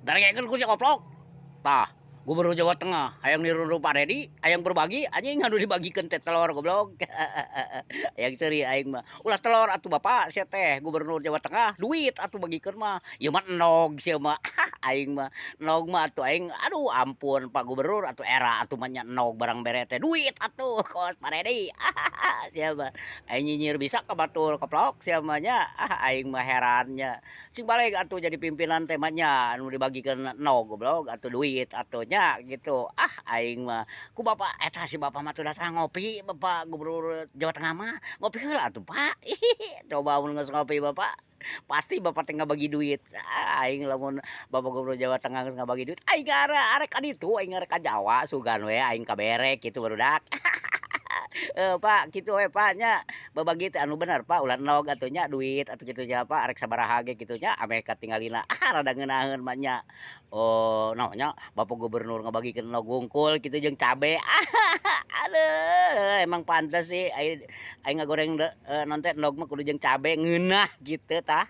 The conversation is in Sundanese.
Darekeun ku si koplok. Tah, Gubernur Jawa Tengah hayang niru Pak Dedi, hayang berbagi, anjing anu dibagikeun teh telur, goblok. Hayang seuri aing mah. Ulah telur atuh Bapak, sia teh Gubernur Jawa Tengah, duit atuh bagikeun mah. Ieu mah endog sia mah. Aing mah endog mah atuh aing, aduh ampun Pak Gubernur, atuh era atuh mah nya endog barang bere teh duit atuh kos Pak Dedi. Sia mah. Aing nyinyir bisa ka batur, koplok sia mah nya. Ah, aing mah heran nya. Sing baleg atuh jadi pimpinan teh mah nya, anu dibagikeun endog, goblok, atuh duit atuh nya gitu. Ah, aing mah ku bapak eta, si bapak mah teu datang ngopi, Bapak Gubernur Jawa Tengah mah. Ngopi heula atuh, Pak. Coba mun geus ngopi Bapak, pasti Bapak teh ngabagi duit. Ah, aing lamun Bapak Gubernur Jawa Tengah geus ngabagi duit, aing arek ka ditu, aing arek ka Jawa, sugan we aing kabere kitu, barudak. Eh, Pak, kitu we, Pak, nya. Babagi teh anu bener, Pak, ulah endog atuh nya, duit atuh kitu nya, Pak, arek sabaraha ge kitu nya, ameh katingalina ah rada ngeunaheun mah nya. Oh, naon nya Bapak Gubernur ngabagikeun endog wungkul kitu jeung cabe. Aduh, emang pantes sih aing, aing ngagoreng naon teh, endog mah kudu jeung cabe, ngeunah gitu tah.